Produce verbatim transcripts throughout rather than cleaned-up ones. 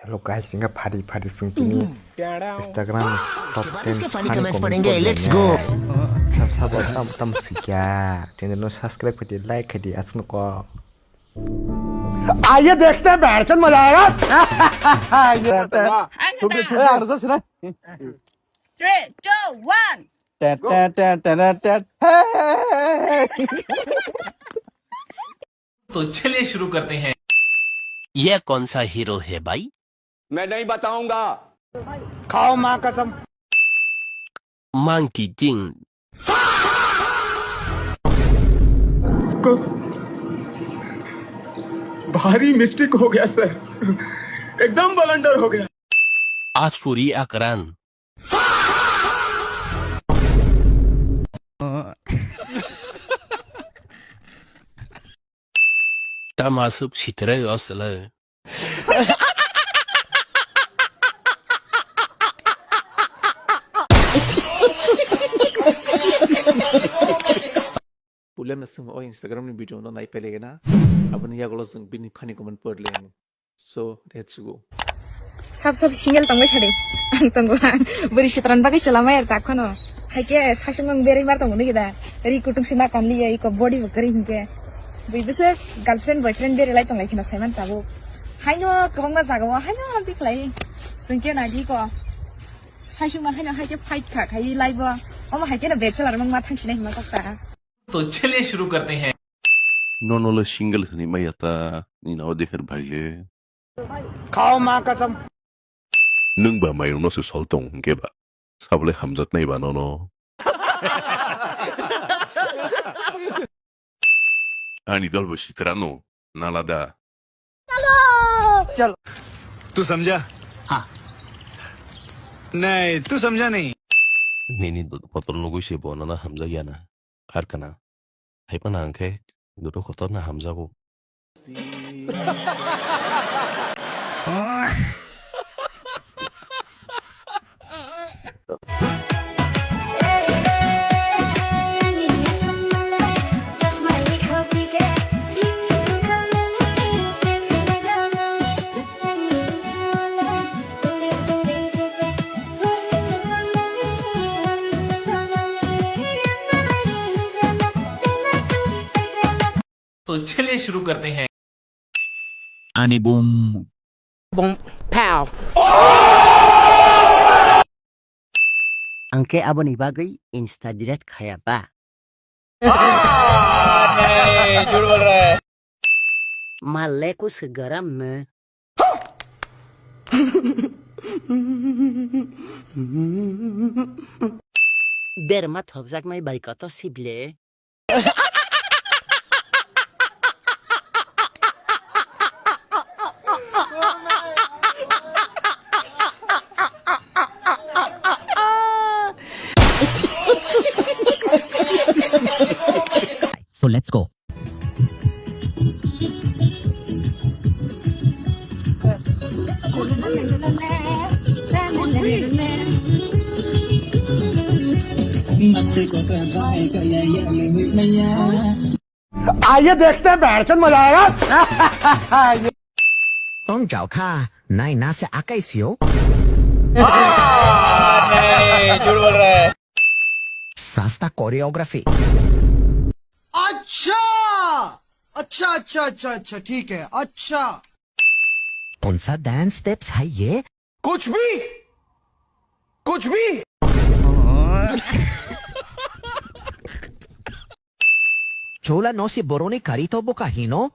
Hello guys, tingka phari phari sung tini Instagram top ten funny funny comments comment page pore. Let's go. Sab sab tam tam sikya. Channel no subscribe khaidi, like khaidi, asno ko. आइए देखते हैं, बहरचोद मजा आएगा। Three, two, one. तो चलिए शुरू करते हैं। ये कौन सा हीरो है भाई? मैं नहीं बताऊंगा। खाओ माँ कसम। Monkey King। भारी मिस्टेक हो गया सर, एकदम बलंडर हो गया। Asuri Akran। Tamasuk sitrai osle. Puila no swng o Instagram ni video no nai pelegena. Aboni yagulo swng bini funny comment porle. So, let's go. Sab sab single tongbai sadi. Ang tongo. Buri sitran bagwi chwla maya ta khano. Haike sasung ang berwi mar tongo nigi da. Ri kutung sima kamli ya iko body bo kari hinke. Bui bese girlfriend boyfriend beri lai tonglai khina saiman tabu. Haino kwbangma jaga o haino amti khlai. Sungke na di ko. Sasung na haino haike fight kha khai lai bo. Omo haike na bachelor mang ma thang sinai hima kok ta. तो चलिए शुरू करते हैं। Nono le single hwnwi maya ta, nini o deher bhai le. Khao ma kasam. Nwng ba mayung no se sol tong hwnkhe ba. Sabo le hamjak nai ba nono. Ani dol bo sitra no, nala da. चलो। तू समझा? हाँ। नहीं, तू समझा नहीं। Nini duduk botol nugui se bo nono hamjak ya na. Ar kana. Hai pana hwnkhe duduk kotor na hamjago. तो चलिए शुरू करते हैं। Ani bum. Boom. Pow. Ang khe aboni bagwi Insta delete khaya ba. नहीं, झूठ बोल रहा है। Mal le kus garam me. Berma thopjaknai bai koto sible. So let's go. आइए देखते हैं, बहरचोद मजा आएगा। Tong jao kha, nai na se akai sio. नहीं, झूठ बोल रहा है। Sasta choreography. अच्छा, अच्छा, अच्छा, अच्छा, अच्छा, ठीक है, अच्छा। कौन सा dance steps है ये? कुछ भी, कुछ भी। Chola no si boroni kari to boka hino.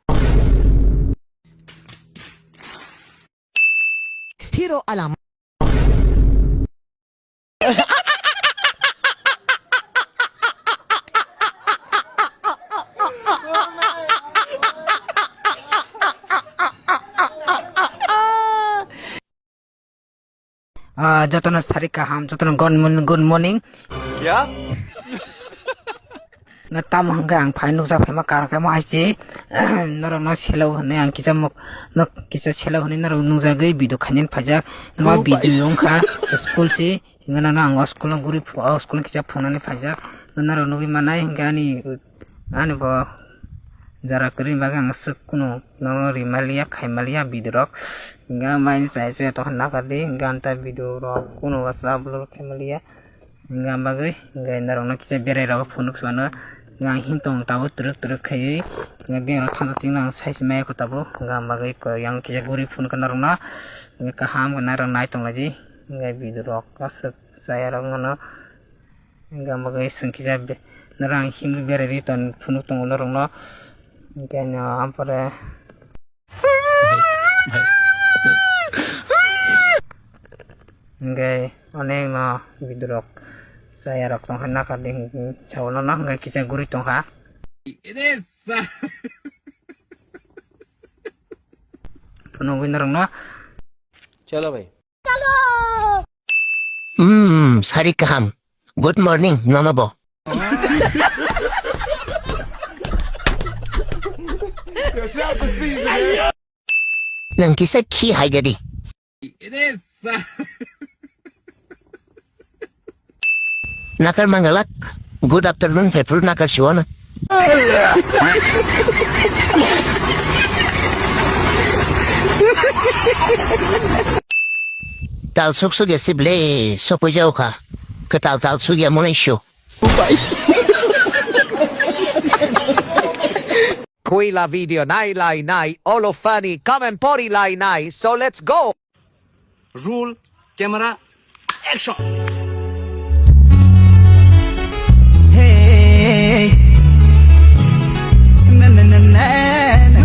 Hero alam. Ah, jotono sari kaham, jotono good morning, good morning. क्या? Na tamo hwnkhe ang phai nukjak phaima karon khe mo hai se norok no selo hwnwi ang kisa mok, mok kisa selo hwnwi norok nukjagwi video khainani phaijak. Mo video wngkha school se, hinkheno ang o school o guri, o school kisa phunani phaijak. Norok nugwi manai hwnkhe ani, ani bo Jara kwrwi bagwi ang swk kunu nono rimaliya khaimaliya video rok. Hingke ang bai chai chai tokha nakar di, hingke ang ta video rok kunu wasa upload khaimaliya. Hingke ang bagwi hingke norokno kisa berai rok phunuk sano. Hingke ang him tong tabuk twrwk twrwk khaiwi. Hingke bini rok thansa tingno ang sai se maya kho tabuk. Hingke ang bagwi koi ang kisa guri phunuk norokno. Hingke kaham khe norok nai tong lai di. Hingke video rok aswk chaya rok mano. Hingke ang bagwi swng kisa be-, norok ang himwi berai ri ton phunuk tongo norokno. Hingke ano ampore hingke onek no video rok chaya rok tongkha nakar di hingke sabono no hingke kisa guri tongkha. Phunugwi norokno. Chalo bhai. Hmm, sari kaham. Good morning, nono bo. Nang kisa khi hai gadi. Nakar mangalak. Good afternoon, Pepru Nakar Siwana. Tal sok sok ya sible, sopoi jau kha. Ketal tal sok ya monai shu. Kui la video nai lai nai, olo funny, comment pori lai nai, so let's go! Roll, camera, action! Hey. Na, na, na, na, na,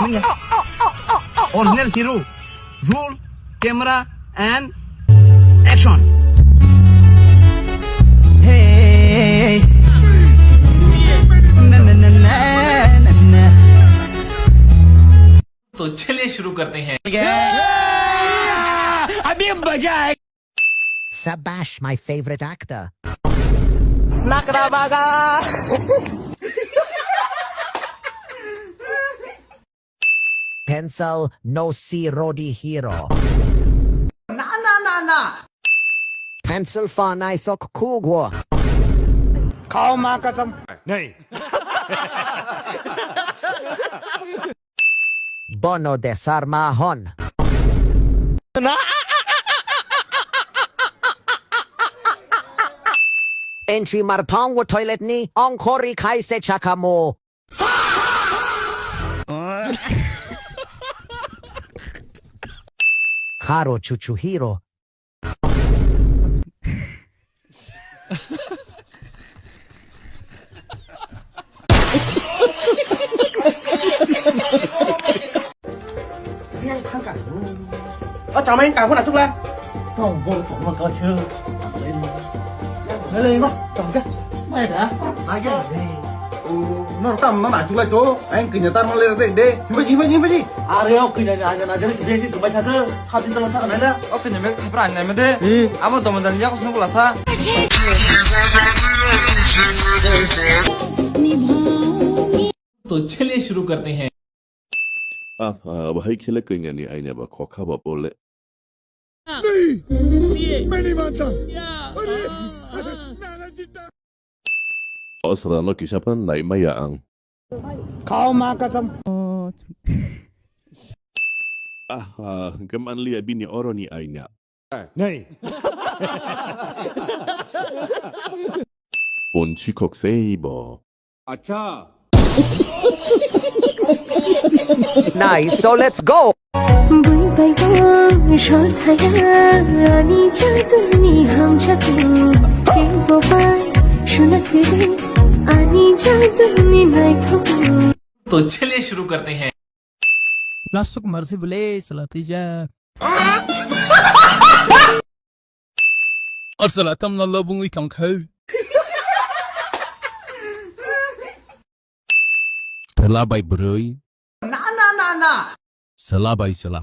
na. Original hero. Roll, camera, and action. Hey. Na, na, na, na, na, na. तो चलिए शुरू करते हैं। अभी मजा आएगा। Sabash, my favorite actor. Nakra baga. Pencil no si rodi hero. Na, na, na, na. Pencil fa nai sok kugwo. Khao ma kasam. Nahi. Bono de sarma hon. Entry mar phang wo toilet ni ongkhori khai se chakamo. Haro chuchu hiro. O chamai kangkho na chukla. Tong bol tong ma ka chu. Nale ma tong ka. Mai da. Mai ka. O nor tam ma ma chukla to. Ang kinya tar ma le de de. Himba ji himba ji himba ji. Are o kinya na na na jani sidi sidi tumbai thaka. Sabin tala thaka na na. O kinya me khapra ang nai ma de. Amo domo dan ya ko sunu kula sa. तो चलिए शुरू करते हैं। Ah, ah, bahai khele kanya ni aina ba khokha ba pole. नहीं, मैं नहीं मानता। अरे, नाना चिट्टा। Osra no kisa pan nai maya ang. Khao ma kasam. Ah, ah, keman liya bini oro ni aina. Nei. Pon sikhok sei bo. Acha. Nice, so let's go. Bui bai bang shol thaya ani jaduni hamshaku. Ke bo bai shuna kere ani jaduni naithok. तो चलिए शुरू करते हैं। Lasuk marsi bole salatija. Arsala tamna lobung ikang khau. Sela bai broi. Na, na, na, na. Sela bai sela.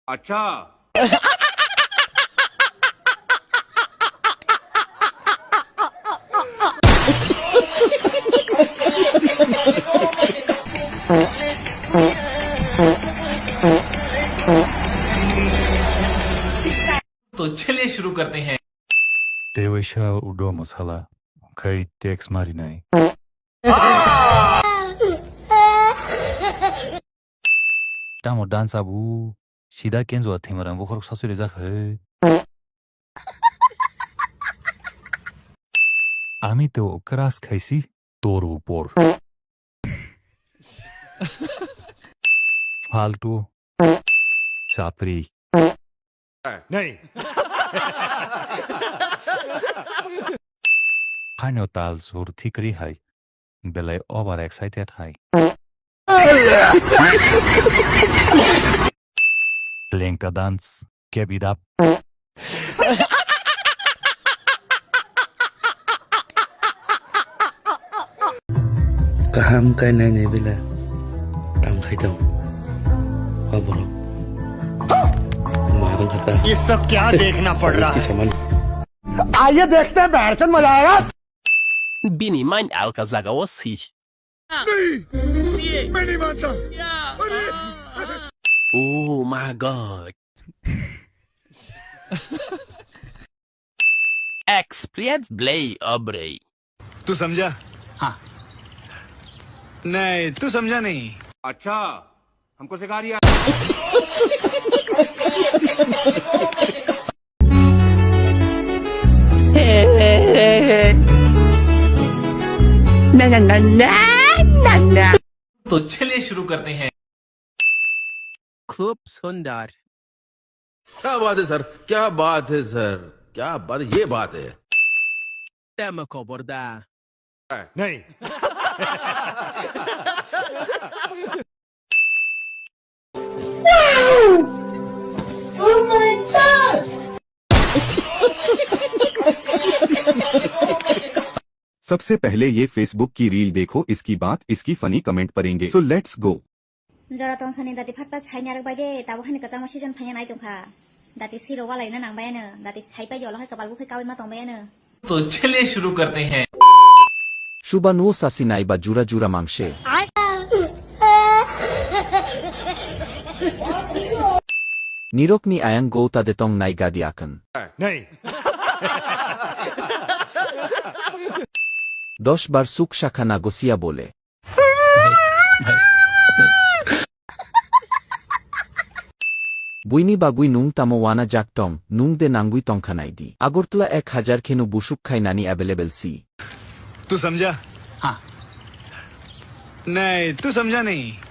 Acha. तो चलिए शुरू करते हैं। Tei waisa udo masala. khai text marinai. Tamo dansa bu sida kenjo themara bokhorok sasuri jak hai. Ami to crush khaisi tor upor. Faltu. Chapri. Nahi. Phaino tal sur thikri hai. Belai over excited hai. Lengka dance. Keep it up. Kaham khe nainai belai tang khai tong. O borok. Marang kata. ये सब क्या देखना पड़ रहा है? Saman. आइए देखते हैं, बहरचोद मजा आएगा। Bini mind alka jaga o si. नहीं, मैं नहीं मानता। अरे, अरे। Oh my God. Experience play obrei. तू समझा? हाँ। नहीं, तू समझा नहीं। अच्छा, हमको सिखा रिया। Na na na na na na. तो चलिए शुरू करते हैं। खूब सुंदर। क्या बात है सर, क्या बात है सर, क्या बात है, ये बात है। Tamo khobor da? नहीं। सबसे पहले ये Facebook की रील देखो, इसकी बात, इसकी फनी कमेंट पढ़ेंगे। So let's go। Jora tongsani dati phat phat saini arok bai de, tabo hani kwchangma season phaiya nai tongkha. Dati siro walai na nang bai ano, dati sai pai jolo hai kwbal bukhai kaui ma tong bai ano. तो चलिए शुरू करते हैं। Chuba no sasi nai ba jura jura mangse. Nirok ni ayang go ta de tong nai gadi akan. नहीं। Dosh bar suk shakha na gosia bole. Buini bagwi nung tamo wana jak tong, nung de nangwi tongkha nai di. Agartala ek hajar kheno busuk khai nani available si. तू समझा? हाँ। नहीं, तू समझा नहीं।